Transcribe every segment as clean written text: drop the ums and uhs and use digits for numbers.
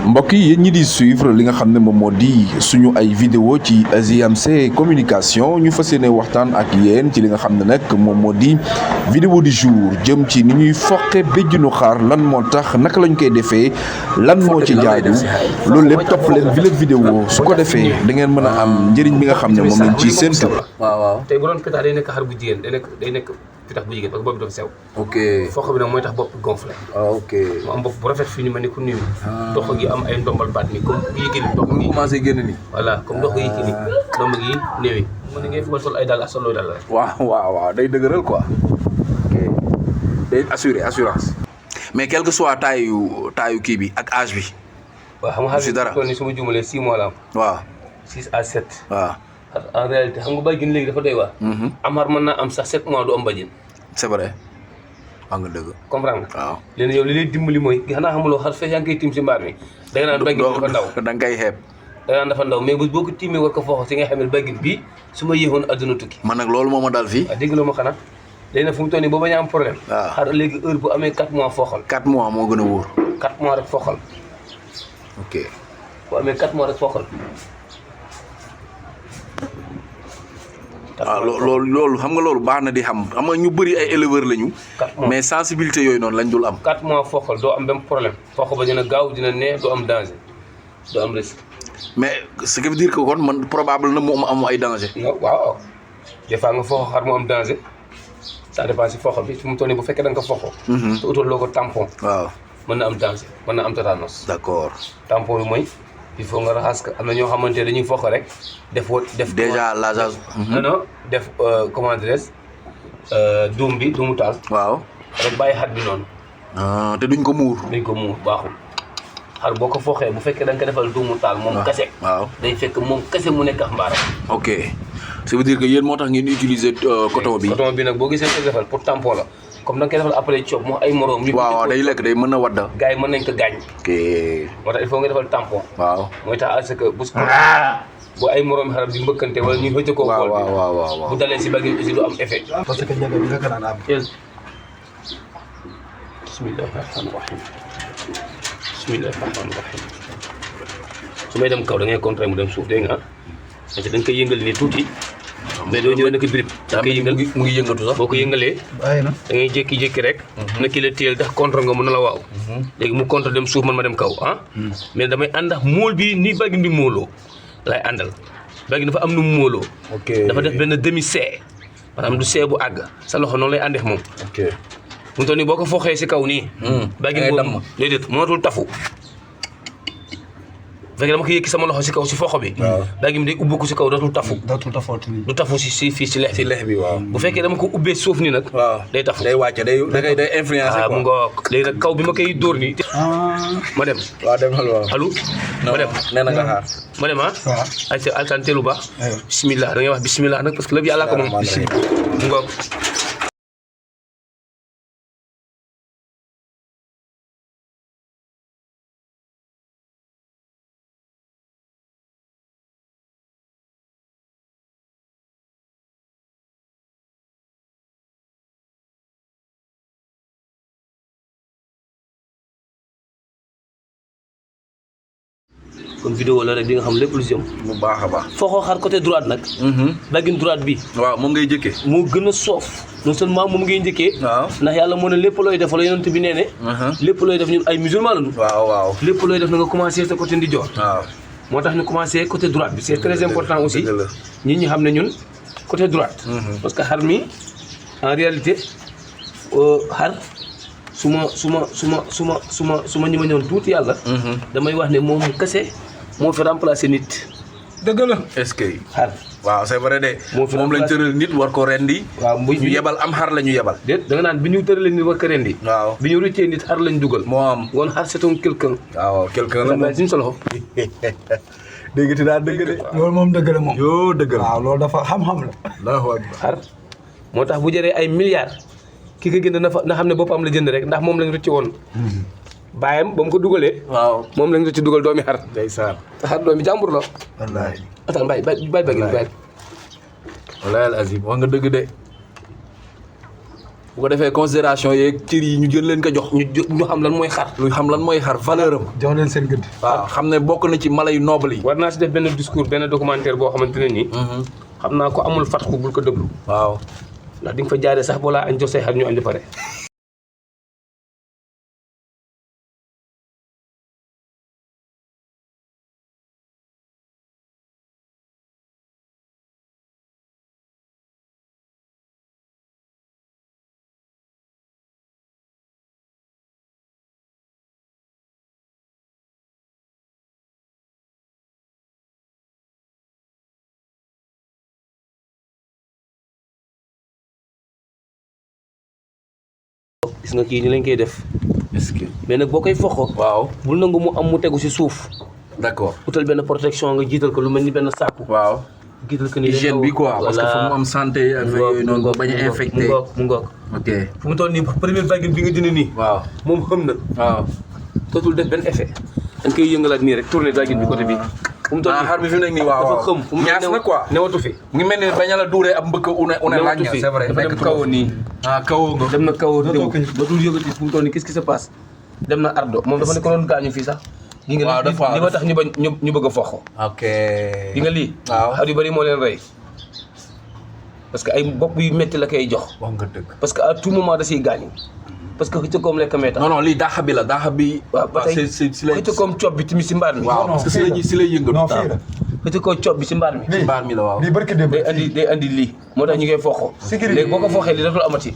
mbokk yi yéen ñi di suivre li nga xam ne moom moo di suñu ay vidéo ci JMC communication ñu fas yéene waxtaan ak yéen ci li nga xam ne nag moom moo di vidéo du jour jëm ci ni ñuy foqe béjjinu xaar lan moo tax naka lañ koy defee lan moo ci jaaju loolu lépp topp leen bi lépp vidéo su ko defee da ngeen mën a am njëriñ bi nga xam ne moom lañ ciy séntu. waaw tey bu doon pitax day nekk xar bu jigéen day nekk pitax bu jigéen parce que bopp bi dafa sew. ok foq bi nag mooy tax bopp bi gonflé. ok mu am bopp bu rafet fii ni ma ne ku nuyu. dox gi am ay ndombal baat ni comme bu yëgee ni dox gi commencé génn ni voilà comme dox gi yëgee ni ndomb gi néewi mu ne ngay fugal sol ay dàll ak sol looy dàll rek. waaw day dëgëral quoi. ok day assurance. mais quel que soit taayu kii bi ak âge bi. waaw xam nga si dara xar ni su ma juumalee 6 mois la am. waaw 6 à 7. waaw. en réalité xam nga bàjjen léegi dafa doy waar. am xar mën naa am sax 7 mois du am bàjjen. c'est vrai. wax nga dëgg. comprendre nga. waaw léegi yow li lay dimbali mooy xanaa xamuloo xar fekk yaa ngi koy tiim si mbaar mi. da nga naan bàjjen dafa ndaw da nga koy xeeb. da nga naan dafa ndaw mais boo ko tiimee war ko fooxo si nga xam ne bàjjen bii su ma yéexoon adduna tukki. man nag loolu moo ma dal fii. waaw dégg nga ma xanaa léegi nag fu mu toll nii boo bañ a am problème. waaw xar léegi heure bu amee 4 mois fooxal. 4 mois moo gën a wóor. 4 mois rek fooxal. ok. bu amee 4 mois rek fooxal. waaw loolu xam nga loolu baax na di xam nga ñu bëri ay éleveurs lañu. 4 mois mais sensibilité yooyu noonu lañ dul am. 4 mois fooxal doo am benn problème. fooxal ba dina gaaw dina nee doo am danger doo am risque. mais ce qui veut dire que kon man probable na mu am ay danger. non waaw des fois nga fooxal xar mu am danger ça dépend si fooxal bi fi mu toll nii bu fekkee da nga ko fooxoo. te utal loo ko tampon. waaw mën na am danger mën na am tétanos. d'accord. tampon bi mooy il faut nga raxas ko am na ñoo xamante ne dañuy foq rek def déjà l'âge. non def comment dirais duumu taal. waaw. rek bàyyi xar bi noonu. te duñ ko muur. duñ ko muur baaxul xar boo ko foxee bu fekkee da nga ko defal duumu taal. moom kese. waaw day fekk moom kese mu nekk mbaara. ok ça veut dire que yéen moo tax ngeen utiliser coton bi. coton bi nag boo gisee ko defal pour tampon la comme da nga koy defal après coob moo ay moroom. waaw day lekk day mën a wadda. gars yi mën nañ ko gaañ. ok moo tax il faut nga defal tampon. waaw mooy tax à ce que bu ay moroom xaram di mbëkkante wala ñuy xëcc koo. waaw bu dalee si bagage aussi du am effet. parce que njëg bi nga ko daan am. bismillahi rahmaani rahim bismillahi rahmaani rahim su may dem kaw da ngay contrer mu dem suuf dégg nga parce que da nga koy yëngal nii tuuti. mais doo ñëwee nag birib da nga koy yëngal mu ngi yëngatu sax. boo ko yëngalee. bàyyi na da ngay jékki-jékki rek. na ki la téyel ndax contre nga mun na la waaw. léegi mu contre dem suuf man ma dem kaw ah. mais damay ànd ak mool bi ni bagin di mooloo lay àndal bagin dafa am nu mu mooloo. ok dafa def benn demi C maanaam du C bu àgg sa loxo noonu lay àndeex moom. ok mu toll nii boo ko foxee si kaw nii. bagin boobu déedéet mënatul tafu. bu fekkee dama ko yëkki sama loxo si kaw si foxo bi. bagin bi day ubbi ko si kaw dootul tafu. dootul tafooti nii. du tafu si fii si lex bi. ci lex bi waaw. bu fekkee dama ko ubbee suuf nii nag. waaw day tafu. day wàcce day influencer mu quoi. ngoog léegi nag kaw bi ma koy dóor nii. ma dem. waaw demal waaw. allo. ma dem nee na nga xaar. ma dem ah. waaw. ayca altaan teelu baax. aywa bisimilah da ngay wax bisimilah nag parce que lépp yàlla ko moom. mu ngoog. kon vidéo la rek di nga xam lépp lu si am. bu baax a baax. foo ko xar côté droite nag. bagin droite bi. waaw moom ngay jëkkee. moo gën a soof non seulement moom ngay njëkkee. waaw ndax yàlla moo ne lépp looy def wala yonent bi nee ne. lépp looy def ñun ay musulman lañu. waaw. lépp looy def na nga commencé sa côté ndijoor. waaw. moo tax ñu commencé côté droite bi c'est très important aussi. dëgg la. nit ñi xam ne ñun côté droite. parce que xar mi en réalité xar su ma ñi ma ñëwoon tuuti yàlla. damay wax ne moom kese moo fi remplacé nit. dëgg la. est-ce que. xar waaw c'est vrai de. moo fi moom lañ tëral nit war ko rendi. waaw ñu yebal am xar la ñu yebal. déet da nga naan bi ñu tëralee nit war ko rendi. waaw bi ñu rëccee nit xar lañ dugal. moo am. ngoon xar c'est un quelqu'un. waaw quelqu'un la moom suñu sa loxo. dégg ti daa dëgg de. loolu moom dëgg la moom. yoo dëgg la. waaw loolu dafa xam-xam la. Allahu akbar. xar moo tax bu jëree ay milliards ki ko jënd na xam ne boppam la jënd rek ndax moom lañ rëcc woon. baayam ba mu ko dugalee. waaw moom lañ rëcc dugal doomi xar. ndeysaan. xar doomi jàmbur la. wallaahi. attends bàyyi bagin bàyyi. wallaahi al azim wax nga dëgg de. bu ko defee considération yeeg cër yi ñu jël leen ko jox ñu xam lan mooy xar. lu xam lan mooy xar valeur am. jox leen seen gëdd. waaw xam ne bokk na ci mala yu noble yi. war naa si def benn discours benn documentaire boo xamante ne nii. xam naa ko amul fatxu bul ko déglu. waaw. ndax di nga fa jaaree sax balaa añ jox say xar ñu añ ba pare. gis nga kii ni lañ koy def. est-ce que. mais nag boo koy foxo. waaw. bul nangu mu am mu tegu si suuf. d'accord. utal benn protection nga jiital ko lu mel ni benn sàkku. waaw. jiital ko ni hygiène bi quoi parce que fu mu am santé ak yooyu noonu ba bañ a infecté. mu ngoog ok. fu mu toll nii première vague bi nga dindi nii. waaw. moom xam na. waaw. dootul def benn effet. da nga koy yëngalaat nii rek tourné vague bi côté bi. fu mu toll nii xar mi fi mu nekk nii waaw dafa xëm. fu mu ñaas na quoi. newatu fi. mu ngi mel ni bañ a la duuree ab mbëkk une laaj c'est vrai dafa dem kawoo nii. kawoo nga. dem na kawoo déw dootul yëngati fu mu toll nii qu'est-ce qui se passe. dem na ardo moom dafa ne ko doon gaañu fii sax. waaw dafa li ma tax ñu bañ ñu bëgg a foxo. ok. di nga lii. waaw xar yu bëri moo leen rey. parce que ay bopp yu métti la koy jox. wax nga dëgg. parce que à tout moment da siy gaañu. parce que xëcc koom lekk mee tax. non non lii daaxa bi la daaxa bi. waaw ba tey si lay xëcc koom cob bi tamit si mbaar mi. waaw parce que si lay yëngatu. non fii la. xëcc koo cob bi si mbaar mi. lii mbaar mi la waaw. lii barki démb. day andi lii moo tax ñu koy foxo. Sécurité léegi boo ko foxee lii dootul amati.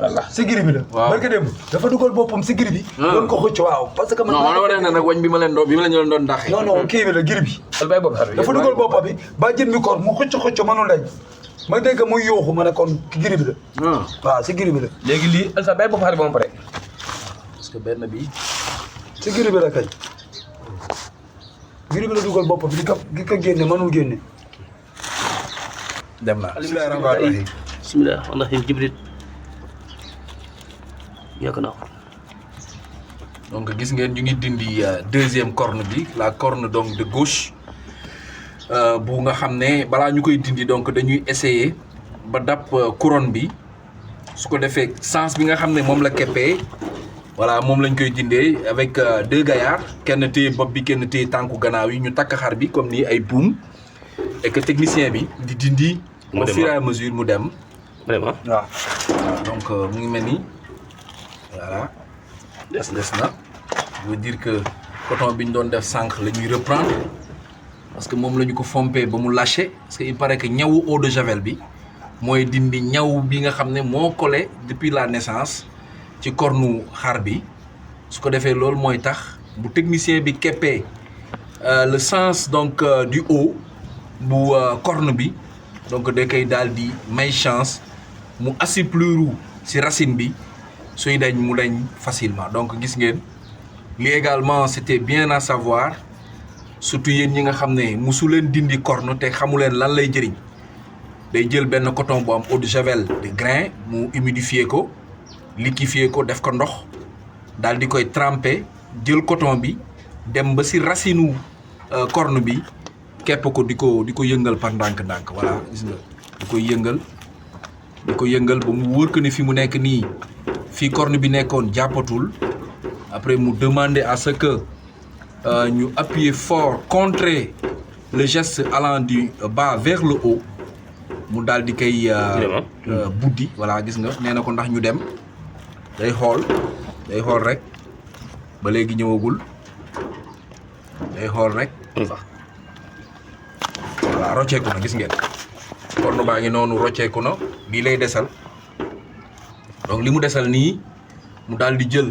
voilà si giri bi la. waaw barki démb dafa dugal boppam si giri bi. doon ko xëcc waaw parce que man. non man ma ne nag wañ bi ma leen doon doon daaxee. non non kii bi la giri bi. al bàyyi boobu xar bi dafa dugal boppam bi ba jën mi koor mu xëcc mënul dañ. ma dégg muy yooxu ma ne kon giri bi la. waaw si giri bi la. léegi lii alsa bàyyi boobu xar bi ba mu pare. parce que benn bi. si giri bi la kay. giri bi la dugal boppam bi di ko génne mënul génne. dem naa. bismillah rahim Jibril yàgg naa ko. donc gis ngeen ñu ngi dindi deuxième corne bi la corne donc de gauche bu nga xam ne balaa ñu koy dindi donc dañuy essayer ba dab couronne bi su ko defee sens bi nga xam ne moom la keppee voilà moom lañ koy dindee avec deux gaillards kenn téye bopp bi kenn téye tànku gannaaw yi ñu takk xar bi comme nii ay buum et que technicien bi di dindi au fur et à mesure mu dem vraiment waaw. donc mu ngi mel ni voilà des na veut dire que coton bi ñu doon def sànq la ñuy reprendre parce que moom la ñu ko fompee ba mu lâché parce que il paraît que ñawu eau de javel bi mooy dindi ñaw bi nga xam ne moo collé depuis la naissance ci cornu xar bi su ko defee loolu mooy tax bu technicien bi keppee le sens donc du haut bu corne bi donc da koy daal di may chance mu assouplir ci racine bi suy dañ mu dañ facilement donc gis ngeen li également c'était bien à savoir surtout yéen ñi nga xam ne musu leen dindi corne te xamu leen lan lay jëriñ day jël benn coton bu am eau de javel de grain mu humidifier ko liquéfier ko def ko ndox daal di koy tremper jël coton bi dem ba ci racine corne bi kepp ko di ko yëngal par ndànk-ndànk voilà gis nga di ko yëngal ba mu wóor ko ne fi mu nekk nii fii corne bi nekkoon jàppatul après mu demander à ce que ñu appuyer fort contrer le geste allant du bas vers le haut mu daal di koy buddi voilà gis nga nee na ko ndax ñu dem day xool rek ba léegi ñëwagul day xool rek voilà rocceeku na gis ngeen corne baa ngi noonu rocceeku na lii lay desal donc li mu desal nii mu daal di jël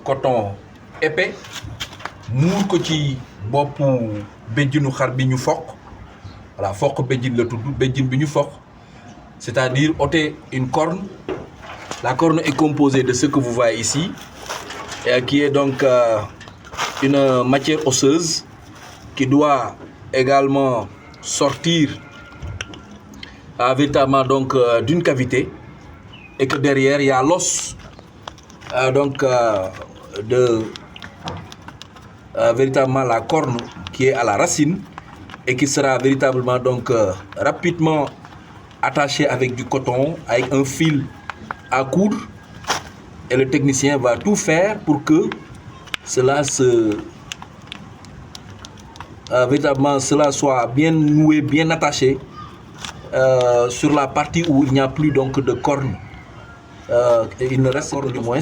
coton épais muur ko ci boppu béjjinu xar bi ñu foq voilà foq béjjin la tudd béjjin bi ñu foq c'est-à-dire ôter une corne la corne est composée de ce que vous voyez ici et qui est donc une matière osseuse qui doit également sortir véritablement donc d'une cavité et que derrière il y a l'os véritablement la corne qui est à la racine et qui sera véritablement donc rapidement attaché avec du coton, avec un fil à coudre. Et le technicien va tout faire pour que cela véritablement cela soit bien noué, bien attaché sur la partie où il n'y a plus donc de cornes. Il ne reste que du moins.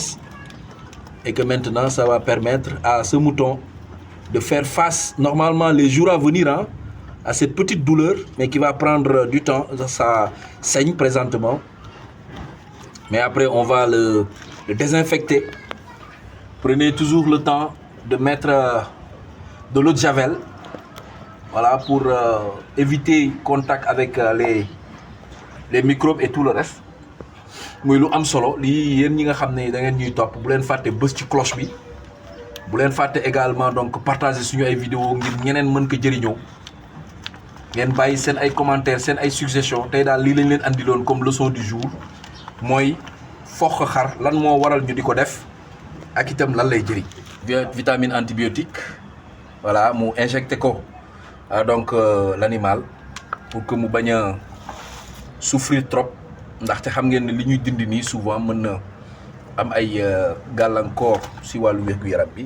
Et que maintenant, ça va permettre à ce mouton de faire face, normalement, les jours à venir, hein, à cette petite douleur, mais qui va prendre du temps. Ça saigne présentement. Mais après, on va le désinfecter. Prenez toujours le temps de mettre de l'eau de javel. Voilà, pour éviter contact avec les microbes et tout le reste. muy lu am solo lii yéen ñi nga xam ne da ngeen ñuy topp bu leen fàtte bës ci cloche bi bu leen fàtte également donc partager suñu ay vidéo ngir ñeneen mën ko jëriñoo ngeen bàyyi seen ay commentaires seen ay suggestions tey daal lii lañ leen andiloon comme leçon du jour mooy foq xar lan moo waral ñu di ko def ak itam lan lay jëriñ. vitamine antibiotique voilà mu injecté ko donc l'animal pour que mu bañ a souffrir trop. ndaxte xam ngeen ne li ñuy dindi nii souvent mën na am ay gàllankoor si wàllu wér-gu-yaram bi.